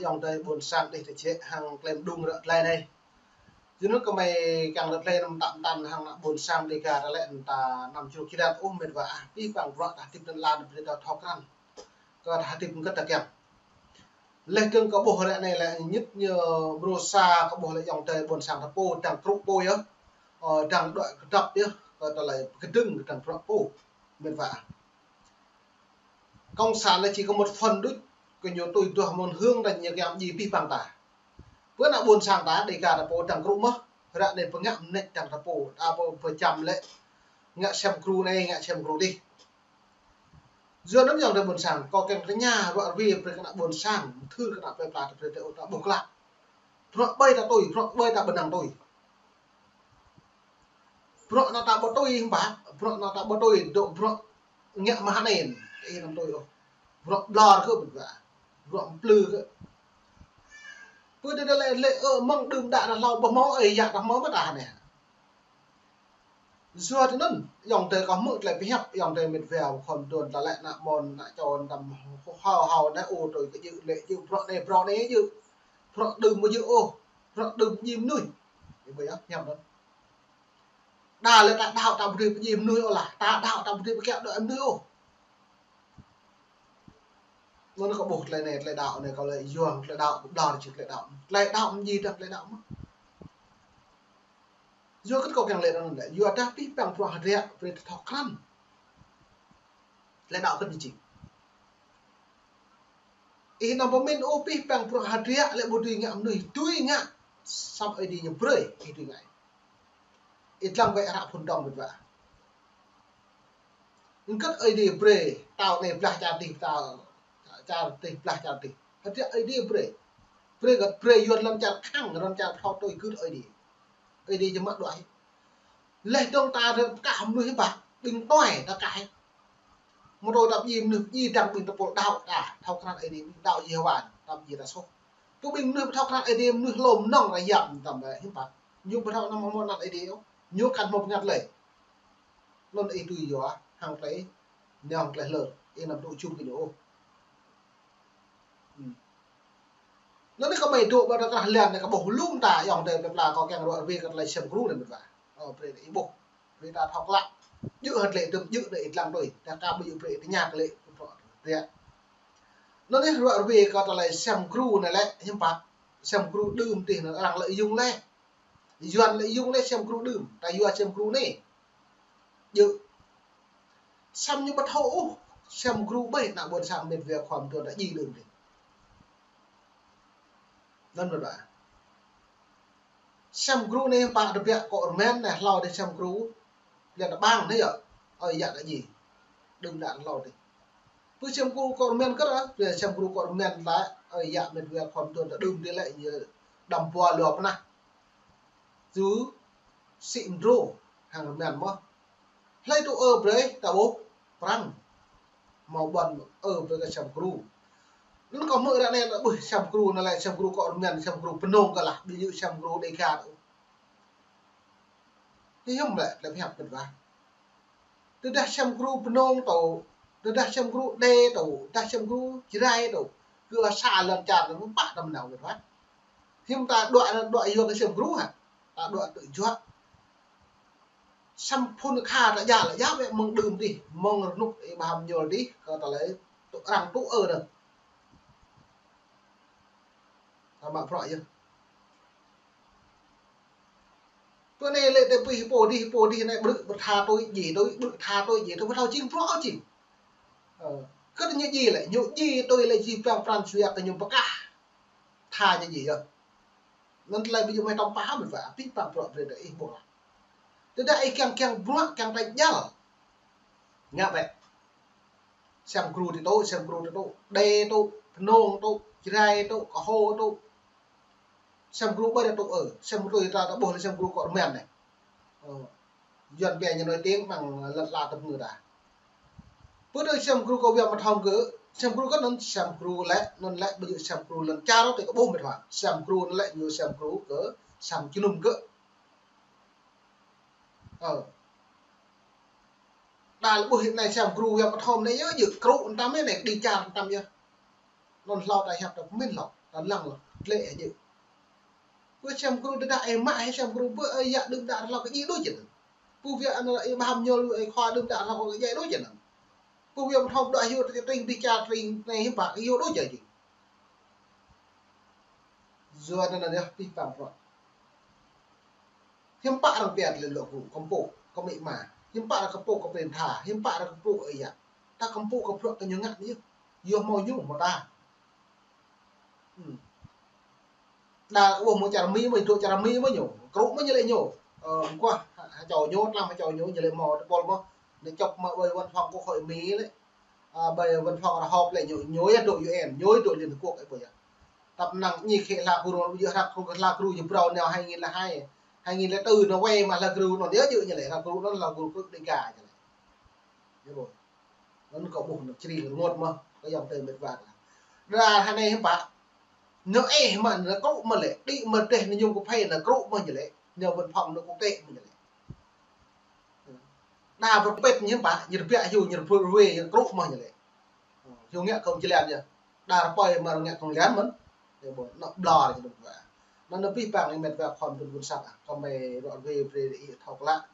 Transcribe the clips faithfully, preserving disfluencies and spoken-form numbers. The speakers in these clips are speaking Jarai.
ayŏng adơi ƀôn sang đih tơčĕ hăng klem đung ră tơlơi anai. Yua anŭn kơmơi kiăng ră tơlơi anŭn mơtă mơtăn hăng ană ƀôn sang Dêga ta lĕ ta anăm čruk čilat ôh met wa ah, pih păng bruă ta hơdip anŭn lăn brơi ta thâo krăn. Kơ ta hơdip hơget ta kiăng. Laih dơ̆ng kâo ƀuh ră anai lĕ ñit ñu mrô sa kâo ƀuh lĕ ayŏng adơi ƀôn sang ta pô dăng krŭ pô yơh. Ơ, dăng đuaĭ kơdŏp yơh, kơ tơlơi kơdơ̆ng kơ dăng bruă pô. Met wa ah. Cộng sản lĕ chỉ có một phần đôč, kơ ñu tui duah mơ̆n hương ta ñu kiăng djai pih păng ta. Pơ ană ƀôn sang ta, Dêga ta pô dăng krŭ mơ̆n, ră anai pơngă mơneč dăng ta pô, ta pô pơčăm lĕ, ngă sem gru anai, ngă sem gru adih. Yua anŭn ayŏng adơi ƀôn sang, kâo kiăng tơña ruă rơwe brơi kơ ană ƀôn sang, thư kơ ană plơi pla ta brơi tơ ôh ta ƀuh klă. Bruă ƀơi ta tui, bruă ƀơi ta ƀu năng tui. Bruă anŭn ta ƀu tui hơmâo, bruă anŭn ta ƀu tui, dŏ bruă ngă mah anai, ih anăm tui ôh. Bruă ƀlŏr kơ ƀu djơ̆, bruă mplư kơ. Pơ tơdơi lĕ, lĕ, ơ, mơ̆ng đưm đă ta hlâo ƀu hmâo, ơi yă ta hmâo mơ̆ ta anai. Yua tui anŭn, ayŏng adơi kâo hmư̆ tơlơi pơhiăp, ayŏng adơi met wa khŏm đon ta lĕ ană ƀôn, ană čô, anăm hơ̆ hơ̆ hơ̆ anai ôh, tui kơ djơ̆ lĕ djơ̆, bruă anai, bruă anai djơ̆. Bruă đưm ƀu djơ̆ ôh, bruă đưm djai mơnuih. Ih ƀuh yơh, hiăp anŭn. Đa lĕ ta đaŏ ta ƀu dưi pơdjai mơnuih ôh lah, ta đaŏ ta ƀu dưi pơkiaŏ đuaĭ mơnuih ôh. Anŭn kâo ƀuh tơlơi anai, tơlơi đaŏ anai kâo lĕ yua tơlơi đaŏ kơ ƀlŏr či tơlơi đaŏ. Tơlơi đaŏ mơ̆ djai ta tơlơi đaŏ mơ̆n. Yua kơ kâo kiăng lĕ anŭn lĕ, yua dah pih păng bruă hơdră brơi ta thâo krăn. Tơlơi đaŏ kơ ƀu djai. Ih anăm pơmĭn ôh pih păng bruă hơdră lĕ ƀu dưi ngă mơnuih, dưi ngă. Samơ̆ Ơi Adai ñu brơi, ih dưi ngă. Ih lăng wơ̆t hră phŭn dŏng met wa. Hơget Ơi Adai brơi, tao anai blah čar adih, tao čar adih blah čar adih. Hơdră Ơi Adai brơi. Brơi hơget, brơi yua lŏn čar khăng, lŏn čar thâo tui gưt Ơi Adai. Ơi Adai či mă đuaĭ. Laih dơ̆ng ta rơ̆k kah mơnuih ƀă, ƀing tui ta kah. Mơ̆ tui ta ƀing mơnuih ƀing dăng ƀing tơpul đaŏ ta, thâo krăn Ơi Adai, ƀing đaŏ Yêhôwa, ta ƀing ta soh. Tui ƀing mơnuih thâo krăn Ơi Adai, mơnuih lŏm nŏng ră yap tam ƀĕ hiư̆m pă. Ñu ƀu thâo anăm hmâo anăn Ơi Adai ôh. Ñu kăn hmâo bơngăt lơi. Anŭn ih tui yua hăng tơlơi, ñu hăng tơlơi hlơr, ih anăm tŭ jum kơ ñu ôh. Hmm. Anŭn anai kâo mơ̆ dŏ ƀơi ta krah lăn anai kâo ƀuh lŏm ta ayŏng adơi plơi pla kâo kiăng ruă rơwe kơ tơlơi sem gru anai met wa. Ơ, brơi ih ƀuh. Brơi ta thâo klă. Djơ̆ hơget lĕ tơm djơ̆ anai ih lăng tui. Tơdah ka ƀu djơ̆ brơi ih tơña kơ lĕ. Anŭn anai ruă rơwe kơ tơlơi sem gru anai lĕ hiư̆m pă. Sem gru đưm tih anŭn arăng lĕ yŭng lĕ. Yuan lĕ yŭng lĕ sem gru đưm, ta yua sem gru anai. Djơ̆. Samơ̆ ñu ƀu thâo ôh, sem gru ƀai ană ƀôn sang met wa khŏm đon ta djai đưm dih. Anŭn met wa. Sem gru anai pă tơbiă kơ rơmen anai hlâo dih sem gru. Lĕ ta ƀang anai yơh. Ơi yă ta djai. Đưm đă hlâo dih. Pơ sem gru kơ rơmen kơ ră, pơ sem gru kơ rơmen lĕ, ơi yă met wa khŏm đon ta đưm dih lĕ ñu đăm pua lua pơnah. Yua sĭ mdrô hăng rơmen mơ̆n. Hlơi tŭ ơ brơi ta ƀuh prăng. Hmâo ƀuăn ơ brơi kơ sem gru. Anŭn kâo hmư̆ ră anai lĕ ƀuh sem gru anai lĕ sem gru kơ rơmen, sem gru Bơnông kơ lah, ƀu djơ̆ sem gru Dêga tŭ. Hiư̆m lĕ, lĕ pơhiăp met wa. Tơdah sem gru Bơnông tŭ, tơdah sem gru Đê tŭ, tơdah sem gru Jrai tŭ, kơ sa lŏn čar anŭn pă ta mơnao met wa. Hiư̆m ta đuaĭ, đuaĭ yua kơ sem gru hă? Ta đuaĭ tŭ juă. Sem phŭn kha ta djă̱ lĕ djă̱ wơ̆t mơ̆ng đưm dih, mơ̆ng rơnŭk ih ƀu hmâo ñuôl dih, kơ tơlơi tŭ arăng tŭ ơ anŭn. Ta mă bruă yơh. Pơ anai lĕ tơ pih pô dih, pô dih anai ƀrư̆ ƀu tha tui djai tui, ƀrư̆ tha tui djai tui, ƀu thâo jing bruă ôh jing. Ơ, kơ ñu djai lĕ, ñu djai tui lĕ jing păng pran jua kơ ñu pơkah. Tha ñu djai yơh. Anŭn tơlơi ƀu djơ̆ mơ̆ tơm pah mơ̆n wa, pih păng bruă brơi ta ih ƀuh lah. Tơdah ih kiăng kiăng bruă, kiăng ta djăl. Ngă bĕ. Sem gru ti tŭ, sem gru ti tŭ, Đê tŭ, Bơnông tŭ, Jrai tŭ, Kơho tŭ. Sem gru ƀai ta tŭ ơ, sem gru ta ta ƀuh lĕ sem gru kơ rơmen anai. Ơ, Yuan ƀe ñu nói tiếng bằng lật la tơm ngư ta. Pơ tơ sem gru kơ Việt Nam thâo kơ, sem gru kơ anŭn, sem gru lĕ, anŭn lĕ ƀu djơ̆ sem gru lŏn čar tơ kơ ƀuh met wa. Sem gru anŭn lĕ ñu sem gru kơ sang jơnum kơ. Ơ. Đa lĕ ƀuh anai sem gru Việt Nam thâo anai yơh, djơ̆ krŭ tam anai, djai čar tam yơh. Anŭn hlâo ta hiăp ta pơmĭn hlâo. Lăng lăng, tlĕ aja. Pơ sem gru tơdah ih mă, ih sem gru pơ, ih yă đưm đă hlâo kơ djai đôč čơ anŭn. Pơ wia anŭn ih ƀham ñuôl, ih khua đưm đă hlâo kơ djai đôč čơ anŭn. Pơ wia mơ̆ng thâo đuaĭ hyu tring bi čar tring anai hiư̆m pă, hyu đôč čơ jing. Yua anŭn anŭn yơh pih pang prŏ. Hiư̆m pă arăng pơyơr lĕ lŏ gru, kơmpŭ, kơ amĭ ama. Hiư̆m pă arăng kơmpŭ kơ prin tha, hiư̆m pă arăng kơmpŭ ih yă. Ta kơmpŭ kơ bruă kơ ñu ngă anai yơh. Yua hmâo ñu hmâo ta. Hmm. Đa kơ ƀuh mơ̆ng čar Mi mơ̆, dŏ čar Mi mơ̆ ñu. Krŭ mơ̆ ñu lĕ ñu. Ơ, mơguah, ha, ha čô ñu, tlam ha čô ñu, ñu lĕ hmâo tơpul mơ̆. Ñu čŏp mă ƀơi văn phòng quốc hội Mi lĕ. Ơ, ƀơi văn phòng Hòa Hợp lĕ ñu, ñu yơh dŏ U N, ñu yơh dŏ Liên Hợp Quốc ih ƀuh yơh. Tăp năng ñu khĕ hla gru, ñu hla gru, hla gru ñu phrâo nao hai nghìn lẻ hai, hai nghìn lẻ tư anŭn wai mă hla gru anŭn yơh djơ̆ ñu lĕ, hla gru anŭn hla gru krŭ Đêga ñu lĕ. Ih ƀuh. Anŭn kâo ƀuh anŭn čri rơngot mơ̆n, kơ ayŏng adơi met wa. Đa hơnai hiư̆m pă. Ñu ih mă anŭn krŭ mơ̆n lĕ, đĭ mơ̆n teh anŭn ñu kơ phê anŭn krŭ mơ̆n ñu lĕ, ñu văn phòng anŭn quốc tế mơ̆n ñu lĕ. Đa pơpĕt ñu hiư̆m pă, ñu rơbiă hyu, ñu rơbơ ruê, ñu krŭ mơ̆n ñu lĕ. Hyu ngă kông jơlan yơh. Đa rơpơi mă ngă kông jơlan mơ̆n. Ih ƀuh, anŭn ƀlŏr ñu đŭt wa. Anŭn anŭn pih pang met wa khua mơtrun ƀuôn sang ah. Kơ mơi ruă ruê brơi ih thâo klă.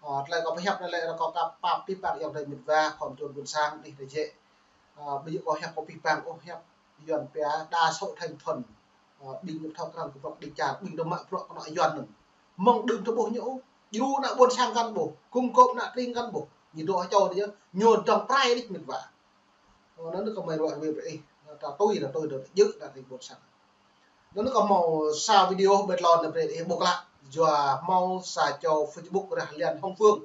Ơ, tơlơi kâo pơhiăp anai lĕ rơkâo kơ pap pih pang ayŏng adơi met wa khua mơtrun ƀuôn sang đih rơjĕ. Ơ, ƀu djơ̆ kâo hiăp kơ pih pang ôh, hiăp Yuan pia đa số thành phần. Ơ, ƀing ñu thâo krăn kơ bruă đĭ čar, ƀing dŏ mă bruă kơ anŏ Yuan anŭn. Mơ̆ng đưm tơ ƀuh ñu ôh, djru ană ƀuôn sang kăn ƀuh, gum gôp ană tring kăn ƀuh. Ñu dŏ ha čô dih yơh, ñu dŏng prai đih met wa. Ơ, anŭn kơ mơi ruă ruê brơi ih, ta tui, ta tui, ta djơ̆, ta tring ƀuôn sang. Anŭn kơ hmâo sa video ƀơi tlôn anai brơi ih ƀuh klă, yua hmâo sa čô Facebook rah Liên Hồng Phương,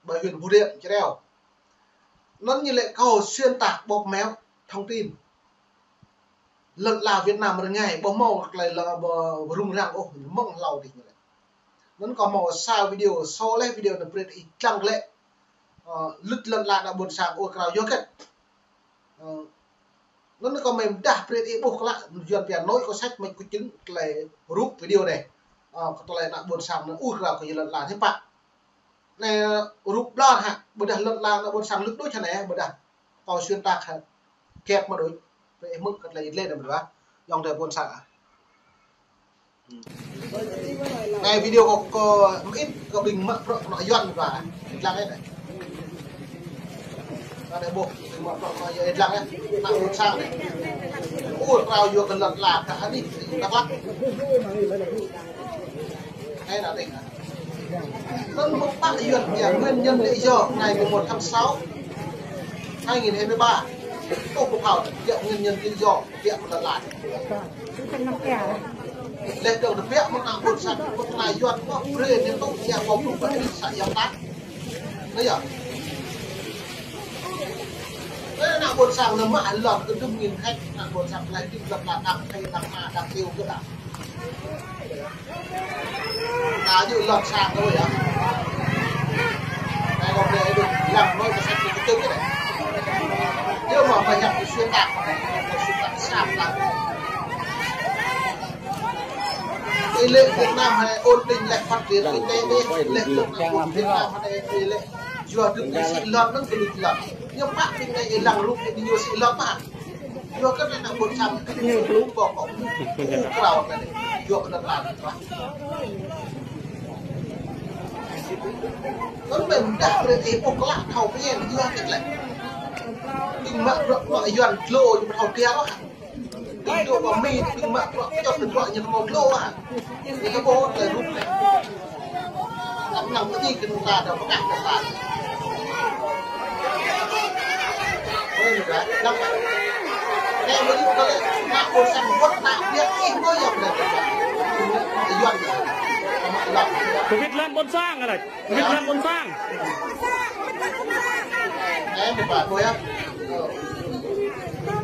ƀơi huyện Phú Riềng, Cheo. Anŭn ñu lĕ kâo xuyên tạc bóp méo thông tin. Lŏn ala Việt Nam rơngai ƀu hmâo tơlơi lŏ ƀu rŭng răng ôh, mơ̆ng hlâo dih ñu lĕ. Anŭn kâo hmâo sa video, sa leh video anŭn brơi ih lăng lĕ. Ơ, lŭt lŏn ala ană ƀuôn sang ur krao yua hơget. Ơ, anŭn kâo mơi pơdah brơi ih ƀuh klă, Yuan pia nói có sách mách có chứng, tơlơi rup video anai. Ơ, kơ tơlơi ană ƀuôn sang anŭn ur krao kơ lŏn ala hiư̆m pă. Anai rup ƀlŏr hă, ƀôdah lŏn ala ană ƀuôn sang lŭt đôč hă anai, ƀôdah kâo xuyên tạc hă. Kĕp mă đôč. Brơi ih hmư̆ kơ tơlơi ih lĕ anŭn mơ̆n wa. Ayŏng adơi ƀuôn sang ah. Anai video kâo, kâo mơit kơ ƀing mă bruă kơ anŏ Yuan wa. Ih lăng anai. Anai ƀuh, ƀing mă bruă kơ anŏ Yuan ih lăng anai. Ană ƀuôn sang anai. Ur krao yua kơ lŏn ala kơ anih, Đắk Lắk. Anai anai. Anŭn mơ̆ng pă Yuan pia nguyên nhân lý do ngày mười một tháng sáu, hai nghìn hai mươi ba. Ơ, kâo phao, pia nguyên nhân lý do, pia kơ lŏn ala. Leh dŏng pia mơ̆ng ană ƀuôn sang, mơ̆ng ană Yuan, mơ̆ng brơi ñu tŭ, pia kâo pơpŭ pơpŭ sa yua ta. Anai yơh. Anai ană ƀuôn sang anŭn mă lŏn kơ dŭm nghìn héc, ană ƀuôn sang leh dŭm lŏn ala đang thâo, đang mă, đang tiêu kơ đang. Ta djơ̆ lŏn sang thôi yơh. Anai kâo brơi ih đuaĭ lăng mơ̆ kơ sat kơ tơ̆ kơ anai. Yơh mơ̆ mơi hiăp kơ xuyên tạc, kơ xuyên tạc sat lăng. Tỷ lệ Việt Nam hơnai ổn định leh phát triển kinh tế đih, leh Việt Nam, Việt Nam hơnai tỷ lệ yua dŭm anai sĭ lŏn anŭn kơ lŭt lŏn. Ñu pă ƀing anai ih lăng rup anai ñu sĭ lŏn mơ̆. Yua kơ ană ƀuôn sang ñu lu ƀô̆ kơ ñu krao anai, yua kơ ană ƀuôn sang. Anŭn mơ̆ dah brơi ih ƀuh klă thâo pơñen yua kơ tơlơi. Ƀing mă bruă kơ anŏ Yuan dlô ñu ƀu thâo tiar ôh. Ƀing dŏ ƀơi Mi, ƀing mă bruă kơ čŏp tơdruă ñu hmâo dlô ah. Ñu kơ ƀô̆ tơlơi rup anai. Tăp năng pơjing kơ ta dŏ pơkah kơ ta. Ôi, lăng. Anai mơ̆ yua kơ ană ƀuôn sang wơ̆t ană biă ih mơ̆ yua kơ ană Yuan. Ană Yuan. Kơ wĭt lăn ƀôn sang, ală. Kơ wĭt lăn ƀôn sang. Anai mơ̆ pă ƀuh yơh.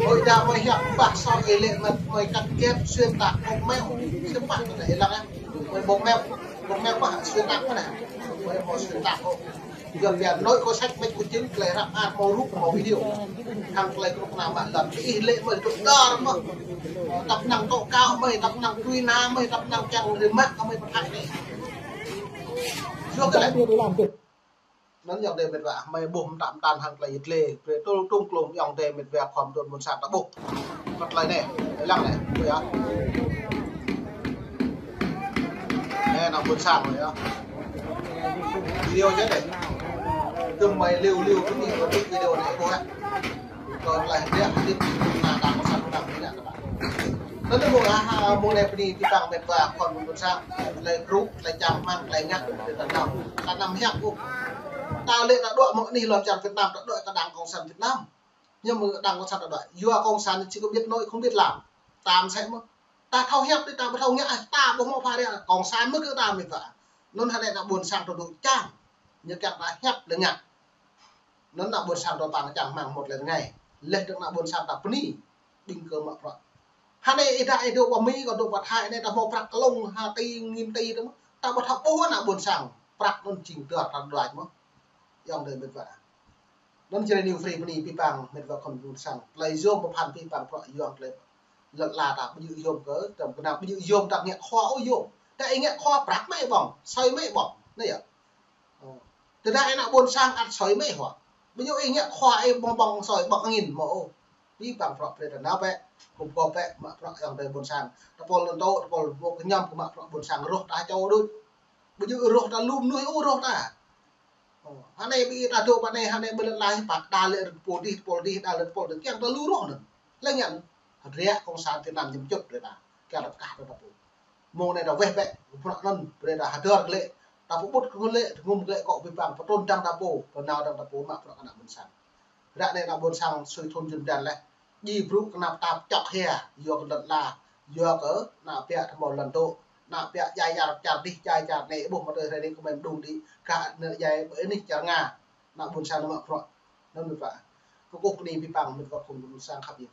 Ôi, đa mơi hiăp ƀah sŏ ih lĕ mă mơi cắt ghép xuyên tạc bóp méo. Hiư̆m pă anai ih lăng ah. Mơi bóp méo, bóp méo ƀah xuyên tạc mơ̆n ah. Mơi hmâo xuyên tạc ôh. Yuan pia nói có sách mách có chứng, tơlơi răp an hmâo rup hmâo video. Hăng tơlơi kơnuk kơna mă lŏn. Ih lĕ mơi dŏ dơr mơ̆. Tăp năng tŏ kâo mơi, tăp năng tui na mơi, tăp năng kiăng rơmă kơ mơi pơthâo anai. Yua kơ lĕ. Anŭn ayŏng adơi met wa, mơi ƀuh mơtam mơtam hăng tơlơi yit lĕ, brơi tơl tơ̆ng klông ayŏng adơi met wa khŏm tơl ƀôn sang ta ƀuh. Mơ̆t tơlơi anai, lăng anai, ƀuh yơh. Anai, ană ƀôn sang ƀuh yơh. Video čih anai. Tơm mơi liu liu tơm mơi ƀuh video anai ƀuh yơh. Kơ tơlơi hơdră hơdip ană đảng cộng sản Việt Nam anai. Tơdah mơ̆ng ha, mơ̆ng anai bơni abih bang met wa khŏm ƀôn sang, tơlơi krŭ, tơlơi čang rơmang, tơlơi ngă, tơlơi tơnap. Ta anăm hiăp ôh. Ta lĕ ta dŏ mơ̆ng anih lŏn čar Việt Nam, ta dŏ ta đảng cộng sản Việt Nam. Nhưng mà đảng cộng sản ta dŏ, yua cộng sản chỉ có biết nói không biết làm. Ta mơsĕ mơ̆n. Ta thâo hiăp đi, ta ƀu thâo ngă, ta ƀu hmâo phara, cộng sản mơ̆n kơ ta met wa. Anŭn hơdai ană ƀôn sang ta dŏ čang. Ñu kiăng ta hiăp lĕ ngă. Anŭn ană ƀôn sang ta păng čang rơmang mơ̆t lĕ rơngai. Leh dơ̆ng ană ƀôn sang ta bơni. Ƀing kơ mă prăk. Hơnai ih dŏ, ih dŏ pơ Mi, kâo dŏ pơ Thái, anai ta hmâo prăk klông ha ti, nghìn ti tơ mơ̆n. Ta ƀu thâo ƀuh ană ƀôn sang. Prăk anŭn jing dơr ta đuač mơ̆n. Ayŏng adơi met wa. Anŭn jrê New Free bơni abih bang met wa khŏm ƀôn sang. Tơlơi yôm pơphan abih bang prăk yôm tơlơi lŏn ala ta ƀu djơ̆ yôm kơ, tơm kơnam ƀu djơ̆ yôm ta ngă khua ôh yôm. Ta ih ngă khua prăk mơi ƀơ̆ng, sơi mơi ƀơ̆ng. Anai yơh. Ơ. Tơdah ih ană ƀôn sang ăt sơi mơi huă. Ƀu djơ̆ ih ngă khua ih ƀơ̆ng ƀơ̆ng sơi ƀơ̆ng angin mơ̆ ôh. Abih bang prăk brơi ta nao bĕ, kơkuh bĕ, mă prăk ayŏng adơi ƀôn sang. Tơpul anŭn tŏ, tơpul ƀu kơñăm kơ mă prăk ƀôn sang rŏh ta čô đôč. Ƀu djơ̆ rŏh ta lŏm mơnuih ôh rŏh ta. Ơ, hơnai ƀing ta dŏ pơ anai, hơnai ƀơi lŏn ala pă đa lĕ tơpul dih, tơpul dih, đa lĕ tơpul dih, kiăng ta lu rŏh anŭn. Lĕ ngă anŭn, hơdră cộng sản Việt Nam ñăm čut brơi ta, kiăng ta pơkah ta pô. Mơ̆ng anai ta weh bĕ, prăk anŭn, brơi ta hơdơr glaĭ, ta pơƀut glaĭ, tơngŭm glaĭ kơ abih bang, pơtrŭn dăng ta pô, pơnao dăng ta pô, mă prăk ană ƀôn sang. Ră anai ană ƀôn sang sui thŭn jŭn blan laih. Djai brŭ kơnap tap čŏk hia, yua kơ lŏn ala, yua kơ ană ƀă ta hmâo lŏn dŏ, ană ƀă djai čar, čar dih, djai čar anai, ƀuh mơ̆ tơlơi hrơi anai kơmơi mơđung đĭ, kơ ană djai ƀơi anih čar Nga, ană ƀôn sang anŭn mă prăk, anŭn met wa. Kơkuh bơni abih bang met wa khŏm ƀôn sang khăp yơh.